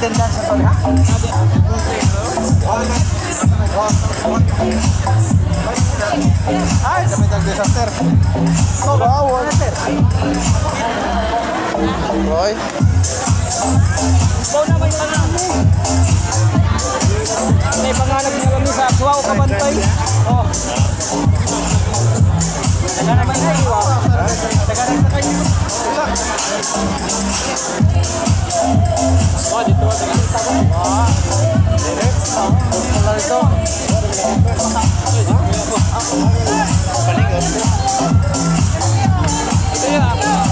Attendance sa ha? Ay, dami tag disaster. Wow, Roy. Ikaw na may pangalan. May pangalan nga kami sa Suwaw Kabantay. Oh. Taga naman na iwa. Taga na sa kayo. Oh, dito taga sa ko. Ah. Wala ito. Ito yun ah.